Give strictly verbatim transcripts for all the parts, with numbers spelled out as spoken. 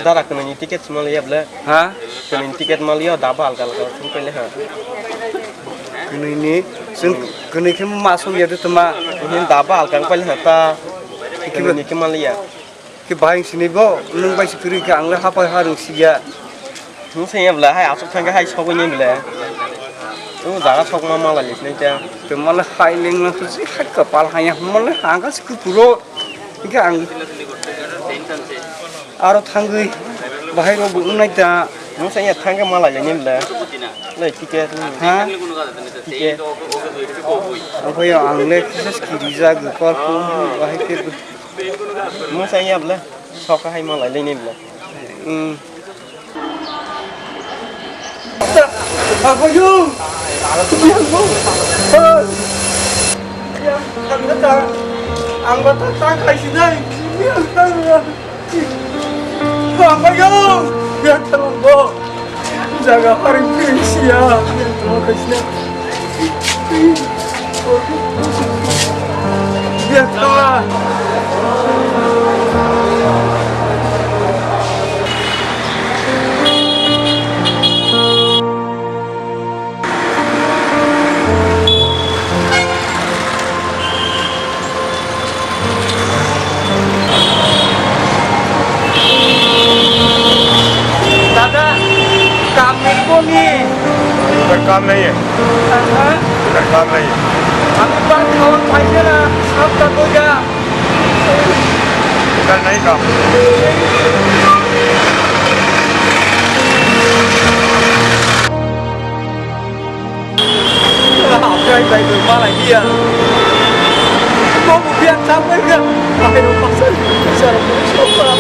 Dara kwnwi ni ticket sima liya ble. Ha? Kwnwi ni ticket ma liya, daba alga alga sung pele ha. Kwnwi ni, sung kwnwi khe ma sung ya de tuma. Hin daba alga pele ha ta. Kwnwi ni khe ma liya. Khe bahai sini bo, nung bai si kwrwi khe ang le hapai harung si ya. Nung se ya ble, hai asuk thang khe hai sogwi ni ble. O jaga sok ma ma lai sinai ta. Tuma le hai leng lang si hai kapal hai ya, ma le ha ga si ku puro. Hingke ang aro thangwi bahai rok bo wngnai ta. Nung sa ya thangkhe malai le nim le. Le ticket. Ha? Ticket. Ang khe ang le kisa skiri ja gopal ko bahai khe. Nung sa ya le. Sok hai malai le nim le. Hmm. Abayung! Abayung! Hei! Yang, ang datang. Ang datang, tang kai sinai. Yang, tang. Abayung! Yang, tang, bo. Jaga paring piring sia. Yang, tang kai sinai. दादा, काम मिल को नहीं? इधर काम नहीं है। हाँ? इधर काम नहीं है। अभी बात और भाई ना, सब कर दो जा। इधर नहीं काम। Abrai bai bai malai dia. Kau biar sampai dia. Ayo pasal besar besar.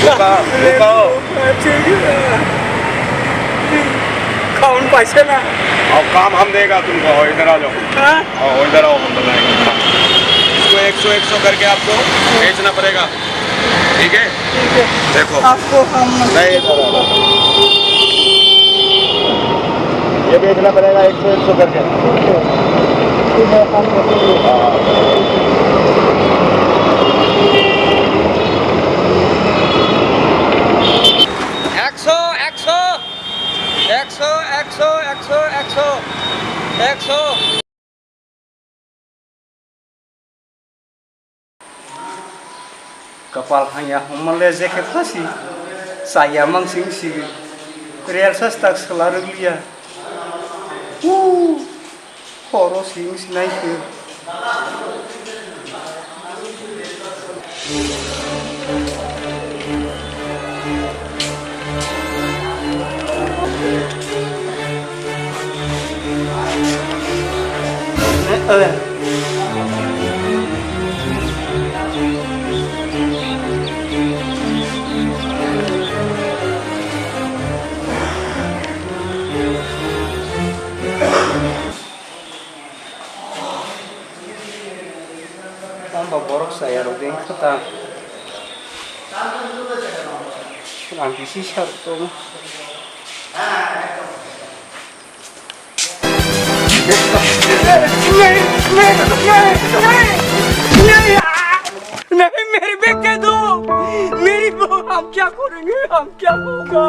Ruka, ruka ho. कौन पैसे ना? अब काम हम देगा तुमको, इधर आ जाओ। हाँ? हाँ, इधर आओ, हम बताएंगे। इसको एक सौ, एक सौ करके आपको बेचना पड़ेगा, ठीक है? ठीक है। देखो। आपको हम नहीं, इधर आओ। ये बेचना पड़ेगा एक सौ, एक सौ करके। ठीक है, हम बताएंगे। हाँ। একশো, একশো। একশো, একশো, একশো, একশো, একশো। Kapal hanya homa le je khe phasi, chaya mang sing sigi, rel sas tak sala rwliya. Huu. Horo sing sinai khe. Tamba borok chaya rok de wngkha ta. Ang bisi sa rok tongo. नहीं, मेरे बेटे दो, मेरी बहू, हम क्या करेंगे, हम क्या होगा?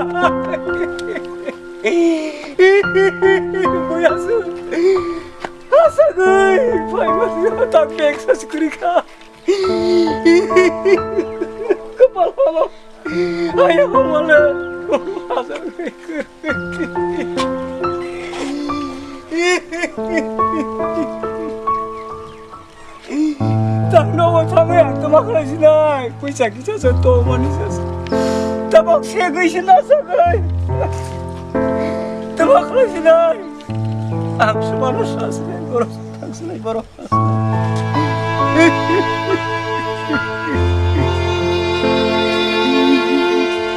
Buya su. Asagwi, phai mani tak bag sa sukuri kha. Kapal pala. Ayo, mala. Asagwi. Tang nogo thangwi ang tama khlai sinai, puisa kisa se to mani se. Tabok segwi se na sagwi. Tama khlai sinai. Ang sumano sa sinai, borok thang sinai, borok.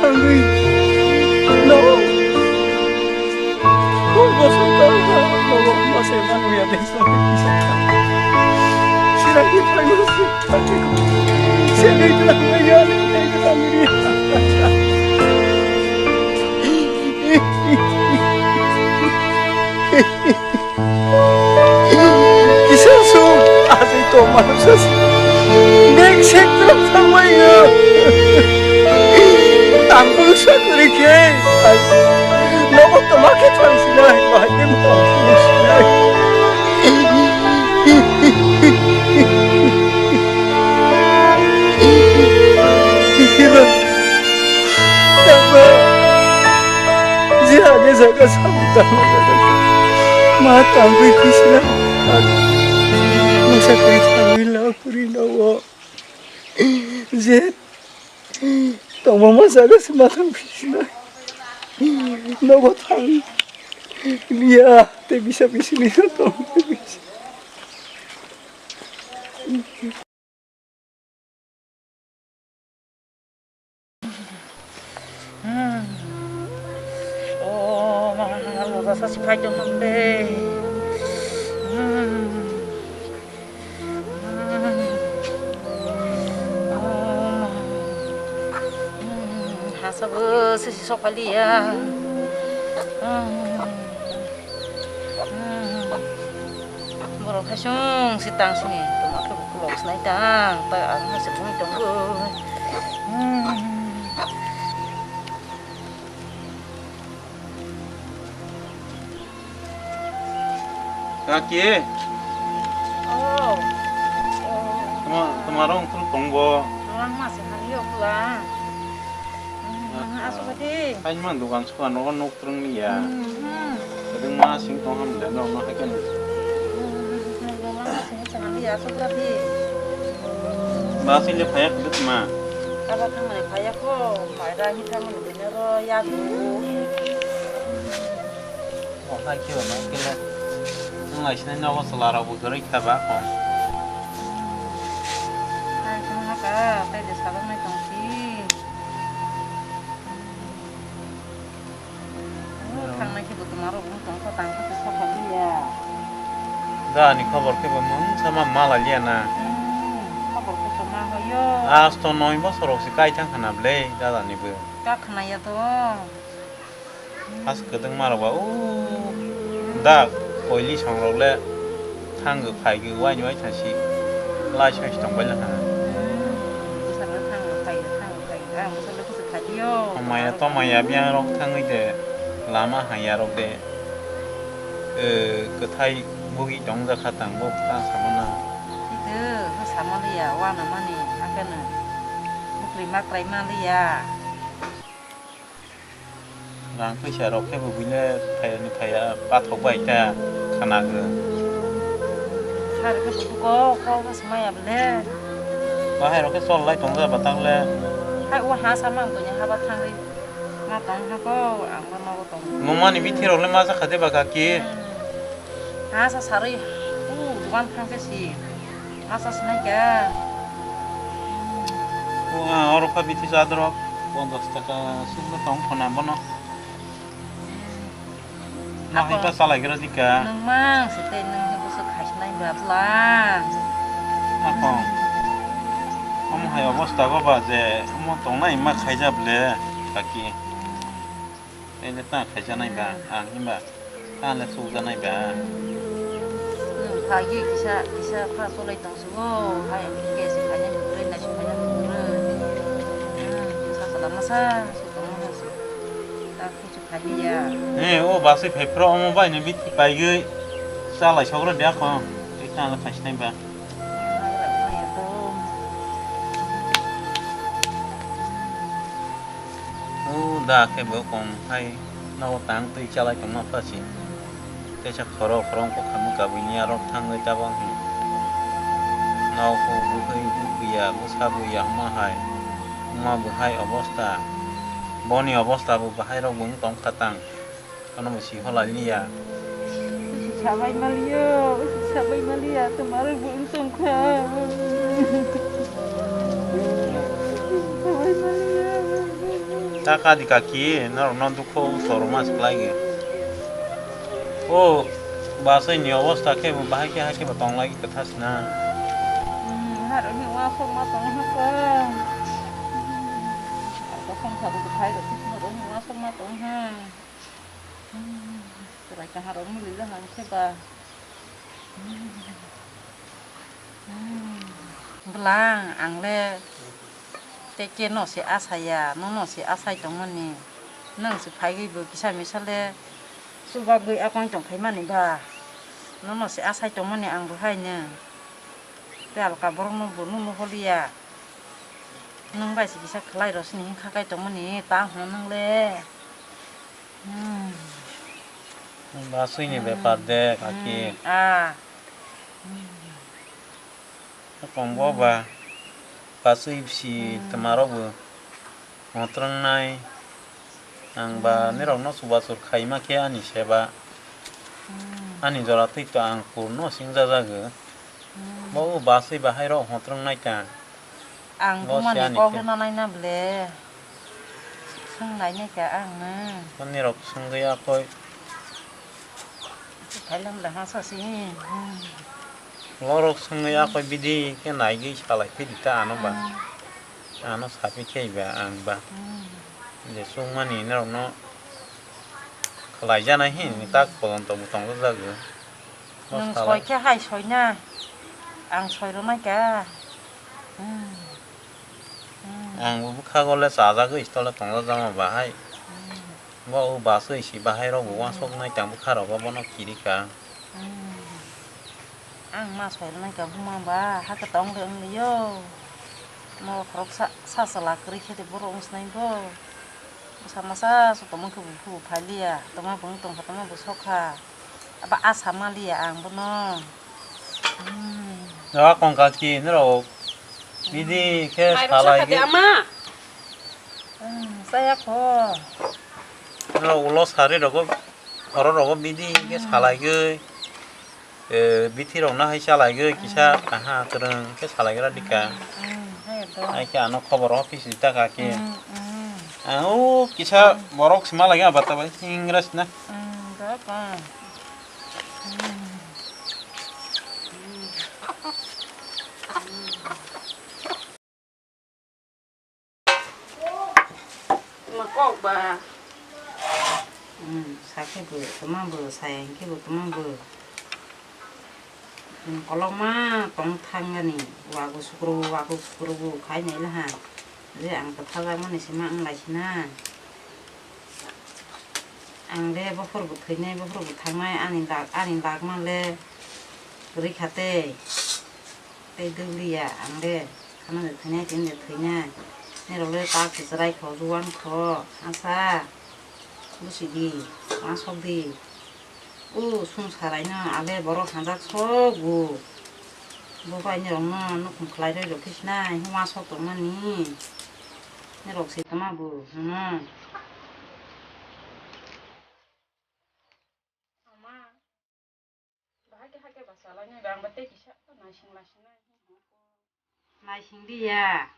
Thangwi. No. Kung bosong kang ha, nogo mase manuya de. Sira ki phaima se, phaima se. Sira ki phaima ya, sira ki phaima ya. Kisa sung, asai tongmano sasi. Nek sek trak tangmai yo. Tangkulu sakuri khe. Nogo toma khe thang sinai, bahai khe tong sinai. Tangma. Jia, jia, jaga sabu tangma jaga. Ma tangwi khisina. Masa kri tangwi la kuri na wo. Je. Tongma ma jaga se ma tang khisina. Nogo tang. Liya, te bisa bisi ni tong. Hmm. Oh, ma, loja sa si phai tong de. Hmm. Hmm. Oh, ma. Hmm. Hasa bo se si sok pali ya. Hmm. Hmm. Borok hai sung si tang sini, tongma khe bo kulok sinai tang, ta ang hai se bui tongo. Hmm. Kaki. Oh. Oh. Toma, toma rong tong tong bo. Rong ma se nang yo kula. Hmm, asuk ati. Hai man dukan suka no nok. Kwrwng liya. Mhm. Kwrwng ma sing tong ham de, no, no, hai khe no. Mhm, no, no, ma sing tong ham liya, aswk ra phi. Ba sing le phaya kwdwk ma. Abo thangmani phaya kho, mai ra hi thangmani bini ro ya du. O hai khe ba ma khe le. Nwng lai sinai nogo chwla rok bo kwrwi kha ba kho. Hai thang ma ka, tei de salok nai tong si. Thangnai khe bo tongmarok wng tongkha, tangkha khe sakha liya. Da ani khobor khe bo mungsa ma mala liya na. Hmm, khobor khe tongma hoyo. Asto noi bosor rok se kai thang khana ble da ani bo. Ka khna ya to. As kwdwng ma rok ba o da koili song rok le. Thangwi phaigwi waini waithang si lai soi si tongbaila ha. Hmm, bwskango thangwi phaigwi, thangwi phaigwi, ang bwskango kuchuk khadio. Maya to maya biyang rok thangwi de lama haya rok de, eh, kwthai bugwi tongjakha tang bo ta samana. Ito, bo samaliya, wana mani, akeno bukri makrai maliya. Rang puisa rok khe bo buile phaiya ni phaiya pathok bai ta khana gw. Har khe bo ko ko ko smaya bole. Bahai rok khe chol lai tong ja batang le. Hai o ha sa mang toni ha ba thangwi. Ma tong ha ko ang ba nogo tong. Nungmani bithi rok le ma ja kha de ba kaki. Hmm. Asa sarwi, o, dogan thang khe si. Asa sinai kha. O, a, oro pha bithi chadorok, ponchash taka sukno tong khona bono. Ako. Nahai pa salai gra dika. Nung mang se tei nung ni bwswk khai sinai ba bwla. Ako. Omo hai obosta go ba je, omo tongnai ma khaijak le, kaki. Ene ta khaijanai ba, ang himba ta le sukjanai ba. Nwng phagi kisa, kisa pha cholai tong sugo, hai ang khe se khaina ni kwrwi, naising khaina ni kwrwi. Nwng sa sala masa, su tong masa su. Ta khusu khaiya. He, o basi phai phro omo bai ni bithi paigwi chalai sokra dia kho. Tei ta le khaisinai ba. O da khe bo kong hai nogo tang twi chalai tongma pha si. Teisa khoro khorong kok khamwi kabui ni arok thangwi tabang hi. Nogo bwkhwi bukya bwsa buya hwnma hai. Wngma bwhai obosta. Boni obosta bo bwhai rok bo wng tong kha tang. Ano bo si holai liya. Sabai maliya, sabai maliya, tomar bo wng tong kha. Sabai maliya. Ta kadi kaki, norok no dukho sorma se khlai ge. O, basai ni obosta khe bo bahai khe hai khe bo tong lai kwtha sina. Hmm, harok ni wasok ma tong ha kha. Kosong kha bo khai rok khe norok ni wasok ma tong ha. Chwrai kaha rok mili le hang khe ba. Bwlang ang le tei khe no se asai ya, nono se asai tongmani. Nwng se phaigwi bo kisa misa le chubagwi akon tong phaimani ba. Nono se asai tongmani ang bo hai nwng. Tei alka borok no bo nunu holiya. Nwng bai se kisa khlai rw sini hinkha kai tongmani ta hwn nwng le. Hmm. Basui ni bepar de kaki. Hmm, ah. Tongbo ba basui bisi twma rok bo motrong nai. Ang ba nirok no chubachu khaima khe ani seba. Hmm. Ani jora twi to ang kurno singja jago. Hmm. Bo basui bahai rok hotrong nai ta. Ang bo bumani se ani kok khe. Rwna naina ble. Swng nainai kha ang no. Ani rok swngwi akoi. Thailam da ha sa si. Hmm. Borok swngwi akoi bidi khe naigwi salai phi di ta ano ba. Hmm. Ano sapi khe ba ang ba. Hmm. Je swngmani norok no khlai jana hi tak polon to butong jago. Nwng soi khe hai soi na. Ang soi rw nai kha. Hmm. Hmm. Ang bo bwkha gole chajagwi stole tongjajakma bahai. Hmm. Bo o bus oi si bahai rok bo uansuk nai tang bwkha rogo bono kirika. Hmm. Ang ma soi rw nai kha buma ba hake tong de wng yo. Mo khorok sa sa chwla kwrwi khe de borok wng sinai bo. Bwsa masa se tongma khe bo phai liya, tongma bo wng tong kha, tongma bo sok kha. Abo asa ma liya ang bono. Hmm. Jaga kong kaki nirok bidi khe mairok salai sakha de gwi. Ama. Hmm, chaya kho. Nirok ulo sari rogo, oro rogo bidi khe salai gwi. Eh, bithi rok no hai chalai gwi kisa aha kwrwng khe salai gra dika. Hmm, hai to. Hai khe ano khobor office ni taka khe. Hmm, hmm. Ang o kisa borok sima lagi abata bai ingraj na. Hmm, dok, ah. Hmm. Ma kok ba. Hmm, sakhe bo, tama bo, saya hinkhe bo, tama bo. Hmm, kolokma tong thangani, wago sukro, wago sukro bo khai nai laha. Je ang kwthajakmani sima wng lai sina. Ang le bokhor bo thwinai, bokhor bo thangnai, ani lak, ani lak ma le kwrwi kha tei. Tei dwliya ang de, ano de thwinai, tini de thwinai. Nirok le tak se chwrai kho, juan kho, asa. Busi di, uansuk di. O sung sarai no ale borok hanjak sok bo. Bo bai nirok no nukhung khlai roi rok khe sinai, uansuk tongmani. Nirok se tama bo, hmm. Bahai khe hakhe ba chalainai, bang ba tei kisa naising laisinai. Naising liya.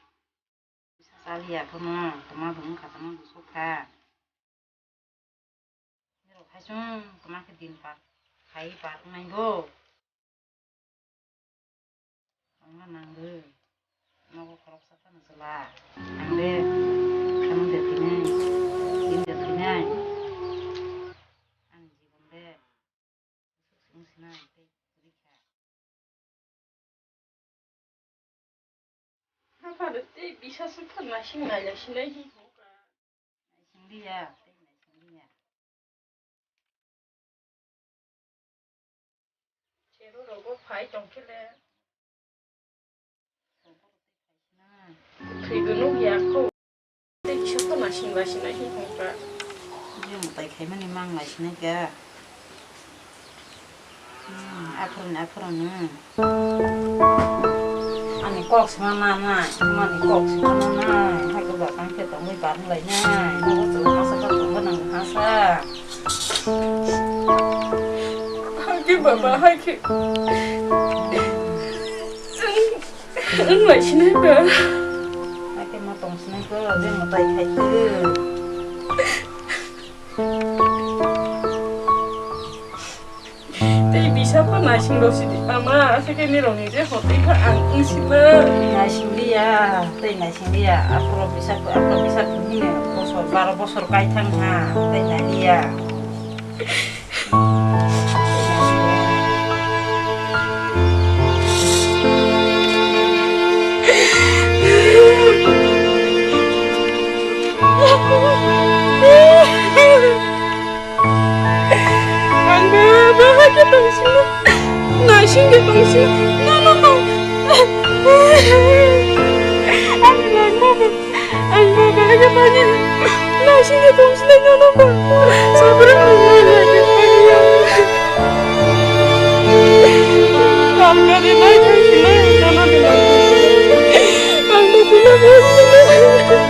Chaliya phono, tama bo wngkha, tama bo sokha. Nirok hai chwng tama khe din par khai par wngnai bo. Tongma nangwi. Nogo khoroksa phano chwla. Ang de, ang de thwinai, ang de thwinai. Ani jibon de, suk sung sinai tei kwrwi kha. Haphano tei bisa sukha naising naila sinai hi hokha. Naising liya, tei naising liya. Cheru rogo phai tongkhe le. Thwi gwnuk ya kho. Tei kisa kho naising lai sinai hi hokha. Bini mwtai khaimani mang lai sinai kha. Hmm, aphuru ni aphuru ni. Ani kok sima nanai, ani kok sima nanai, hai ko ba tang khe tongwi barung lai nai, nogo chwla masa khe tongbo nang hasa. Hai khe baba, hai khe. Wng lai sinai ba. Hai khe ma tong sinai kho, je mwtai khai khe. Tei bisa pho naising rw sidi ama, aswk khe nirok ni je hotwi kha ang wng sima. Naising liya, tei naising liya. Aphuru bisa pho, aphuru bisa pho hino bosor, baro bosor kai thang ha, tei nai liya. Ang bahai khe tong sino, naising khe tong sino, nono tong. Ani langma ba, ang bahai khe tong sino, naising khe tong sino, nono tong. Sabra ang bahai khe tong sino. Ang bahai khe tong sino, nono tong. Ang bahai khe tong sino.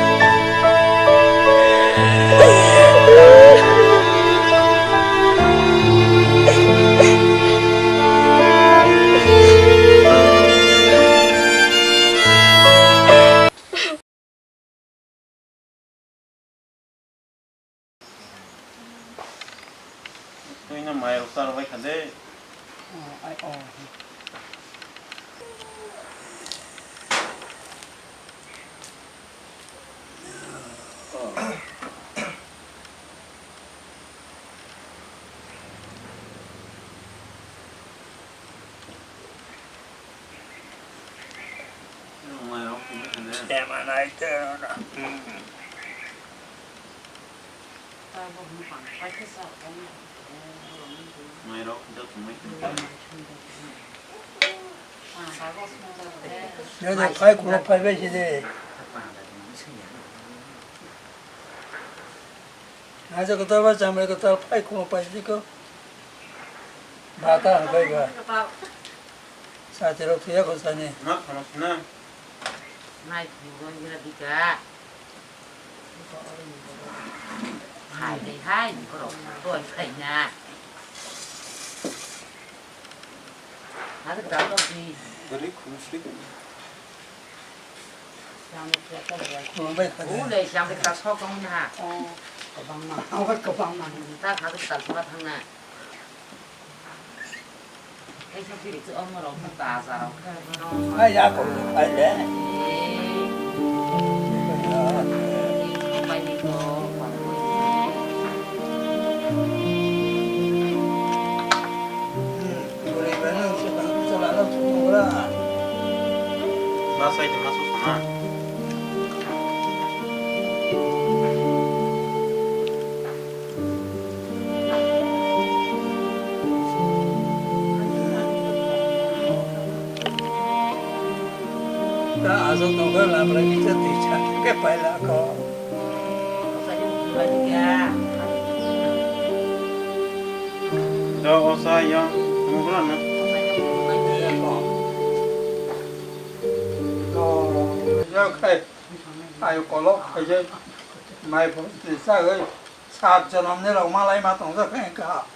Twi no mai rok char bai kha de. Oh, ai, oh. Mai rok twi bai kha de. Semanai te na. Jojo khai kulo phai bai sidi. Aja kotor ba chamre kotor phai kulo phai sidi ko. Bata habai ba. Sati rok thuya ko sani. Ma khana sina. Nai khumro ngira bika. Hai dei hai borok doi phaina. Hadi dal dok di. Bari khumsri. Khumbai khadi. Ule siang de kra sok tong na. Oh, kabang ma. Oh, kabang ma. Ta hadi dal sora thang na. Ai, ya, kok, ai, le. Hmm, boleh mana, usah bangun, usah lalu, semua orang. Masa itu masuk sana. Ta aswk tongkha lamrani cha twi cha khe paila kho. Do osa yang mugla na. Yang khai ayo kolok khai je mai bo twi cha gai. Sat jonom ni rok malai ma tong jak khe ka.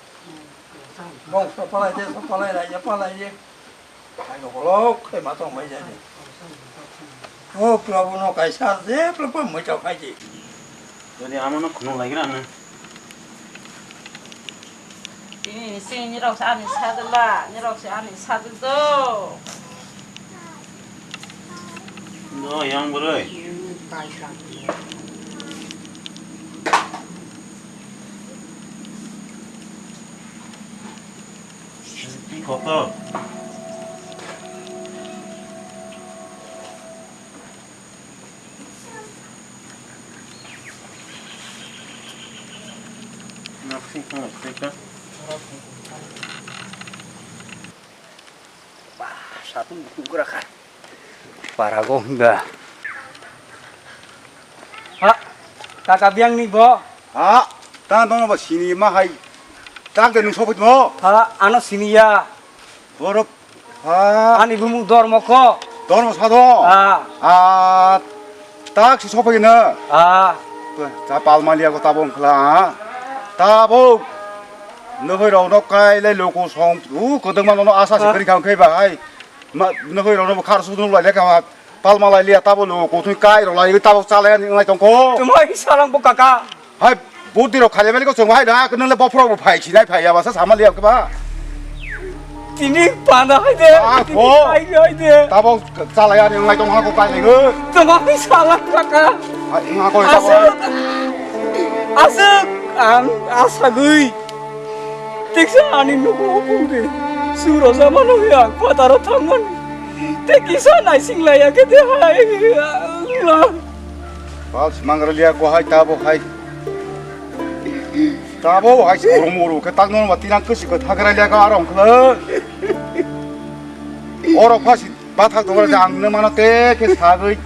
Bong sopalai je, sopalai lai je, palai je. Ai no kolok khai ma tong mai jani. O Prabhu no kaisa je Prabhu mai chao khai je. Jadi ama no khunung lai gira na. Ini sing ni rok sa ani sadela, ni rok sa ani sadel do. No yang boroi. Kotor. Naksing kong seka. Ba, satung buku gerak kan. Parago hwnba. Ha, kaka biyang ni bo? Ha, ta dono ba sini ma hai. Tak de nung sopit mo? Ha, ano sini ya. Borok, ha. Ani bumung dormo ko. Dormo sado? Ha. Ha, tak si sopit na. Ha. Ta palmali ako tabong kla, ha. Tabong. Nokoi rok nok kai le loko song. U kodong ma no asa se kari khang kai ba hai. Ma, nokoi rok no khar su nung lai le kha, palma lai liya, tabo lo, kuthwi kai rok lai, tabo chalai ani wngnai tongkho. Tumai salang bo kaka. Hai, budi rok khalia beli ko chwng hai da, nung le bophro bo phai, sinai phai, ya basa sama liya keba. Tini panda hai de, ah, tini ko. Hai hai de. Tabo chalai ani wngnai tongkho ko kai lego. Tumai salang kaka. Hai, nga ko tabo. Aswk, aswk, ang asagwi. Tiksa ani nugo bungdi. Suro samano yang pataro thangmani. Te kisa naising laya ke de hai. Bal mangra liya ko hai tabo hai. Tabo hai suru muru ke tangno ma tinang kusi ko thagra liya ko arong khle. Oro phasi. Bathak tongo je ang nung mano te khe sagwi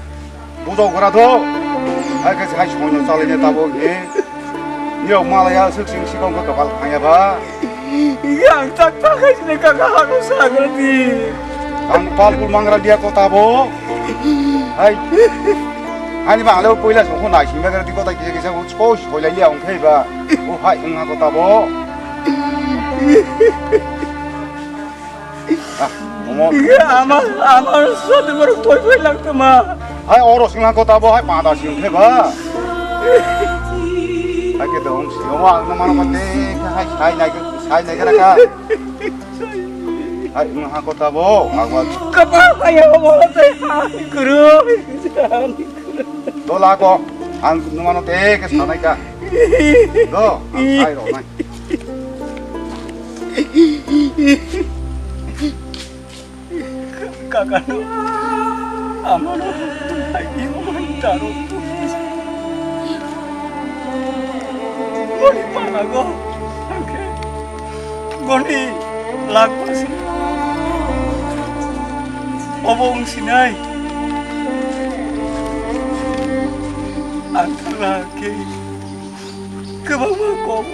bujok gra do. Hai khe hai soino chalai ne tabo he. Niyok malaya sik sing sikong khe kapal khaya ba. Yang tak tak hai sini kaka haro sagwi di. Ang pal pul mangra dia ko tabo. Hai. Ani ba ale poila songko nai sing ba di ko ta kisa kisa ko soi lai ya ong khe ba. O hai ong ha ko tabo. Ah, omo. Ama, ama sadi baru koi koi lang tama. Hai oro sing lang kota bo hai pada sing khe ba. Hai ke dong si omo ang mano mate hai sai nai sai nai kana ka. Hai ung ha kota bo agwa. Kapa kaya omo te hai guru. Dola ko ang mano te ke sanai ka. Do ang sai ro nai. Kakano, amano, imo taro. Boni panago, angke, boni lakpasi. Obo wngsinai. Ang thangna khe. Kwbangma kok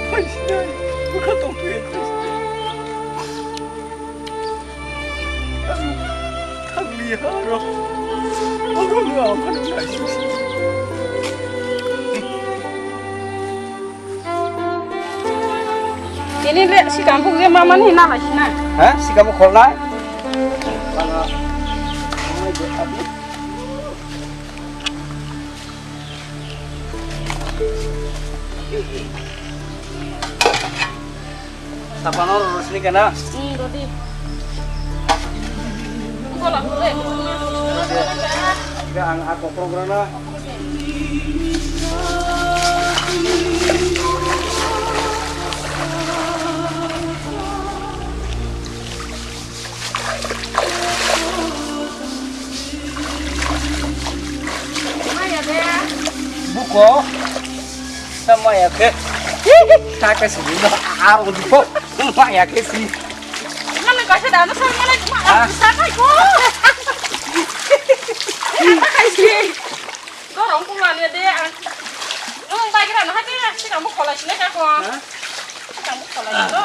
phaisinai bwkha tongthokya. Thangli haro. Obono amano naisingsi. Ini le sikang buk je mamani hina laisina. Ha? Sikang buk kholnai? Sapano rosni kena. Hmm, rodi. Bola, eh. Rodi. Ika ang ako programa. Buko, sama ya ke. Kaka sini no, aro buko, sama ya ke si. Mana kau sudah ada sama lagi, mak, ah, aku sama ko. Apa sih? Dorong pun mana dia? Nung bagi rana hati, si kamu kolai sini kau. Hah? Si kamu kolai sini.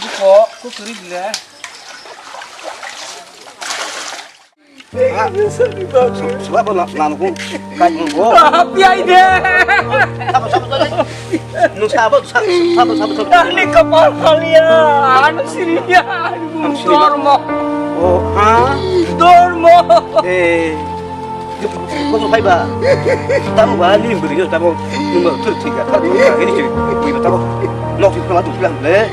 Buko, ku kuri bila. Suwa bo nang ko kai mo. Piai de. Sabo sabo sabo. Nung sabo sabo sabo sabo. Ani kapal kaliya. Anu siriya. Anu dormo. Oh, ha? Dormo. Eh. Ko so phaiba. Tamo ba ni buri yo tamo. Nung ba tu thik ka. Ini sih. Ini tamo. Nok sih kalau tu bilang le.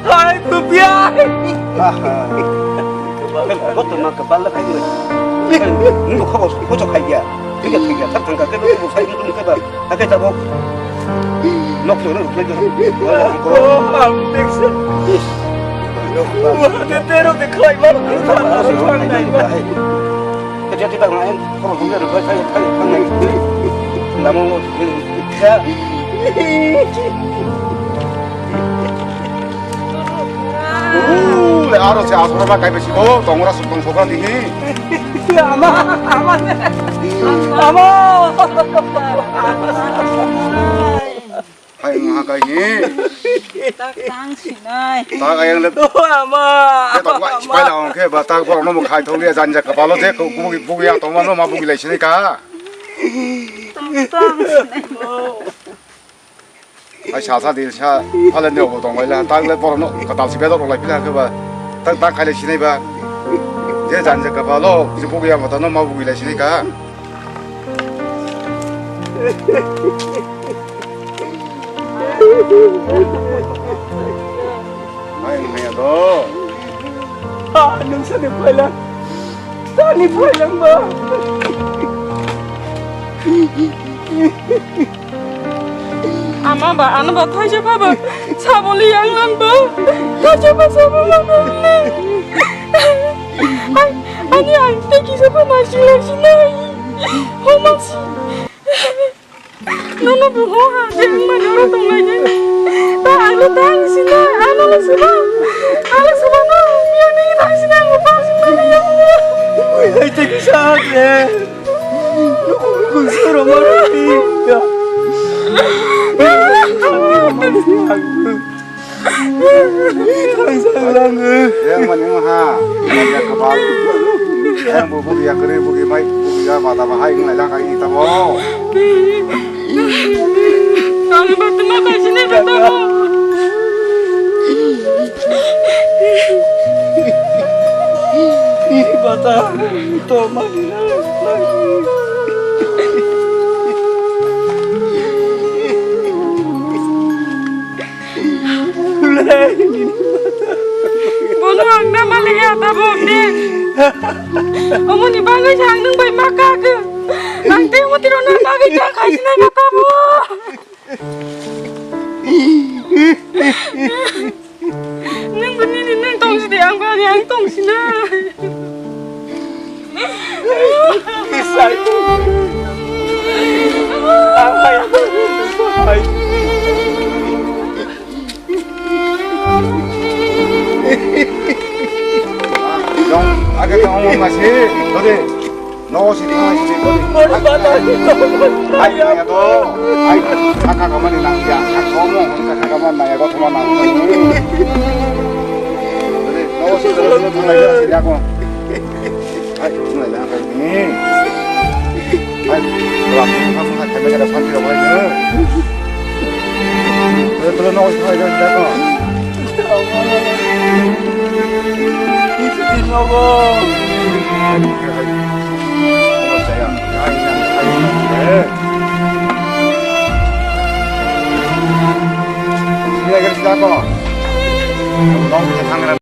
Hai, kupiai. Aha. Boto ma kabal la khai. Nung khabo ko chok khai dia. Thik ya, thik ya. Thar thang ka te ko sai nung ka ba. Ake tabo. Nok so nung khai dia. Wala ko. Oh, am deksa. Is. Wala te tero ke khai ma. Thar thang ka te ko sai nung ka ba. Kerja kita main, kalau punya rumah saya, saya, saya, saya, saya, saya, saya, saya, Uuu, le aro se asora ba kaibe siko, tongra suk tong soka dihi. Ama, ama, ama. Hai, ngaha kai hi. Tak tang sinai. Tak ayang le. Oh, ama. Be tok wa, ispai la ong khe, ba tak borok no mo khai thong dia, janja kapalo je, bugi, bugi ya tongma no ma bugi lai sinai ka. Tak tang sinai. Hai sasa di sa, phala ni obo tong lai la, tak le borok no katal si bedok lai pila khe ba. Tak tak khai le sinai ba. Je janja kapalo, je bugi ya mata no ma bugi lai sinai ka. Hai, maya do. Ah, nung sani phaila. Sani phaila ba. Ma ba, ano ba thaisa pha ba, saboli yang lang ba, thaisa pha sabo ma ba ni. Ani ang te kisa pha nasi nasi nai. Ho ma si. Nono bo ho ha, je ang ma nono tong lai nai. Ta ano ta ang si na, ano la si ba. Ano si ba no, yang ni ta si na, ang pa si na, yang. Oi, hai te kisa ha. Kusuro mara. Yang mani ha. Yang bubu ya kere bubu mai bubu ya mata bahai ngai lang kai tabo. Kami bertemu kau sini bertemu. Ih, bata, to mani na. Bono ang na mali ya tabok ni. Omo ni bagwi sa ang nung bai ma kha khe. Ang te omo tiro na bagwi ta khai sinai ma tabok. Nung bo nini nung tong sidi ang bari ang tong sinai. Kisai. Ang hai. Dong, age tong masih. Dode. No, si thang si thang. Ai, ai, to. Ai, kaka kamani nang ya. Kaka mo, kaka kamani nang ya, ko thoma nang. No, si thang si thang ya ko. Ai, nang ya ko ni. Ai, la, ka mo ka thame ka phan ro bai ne. Dole, dole, no, si thang ya ko.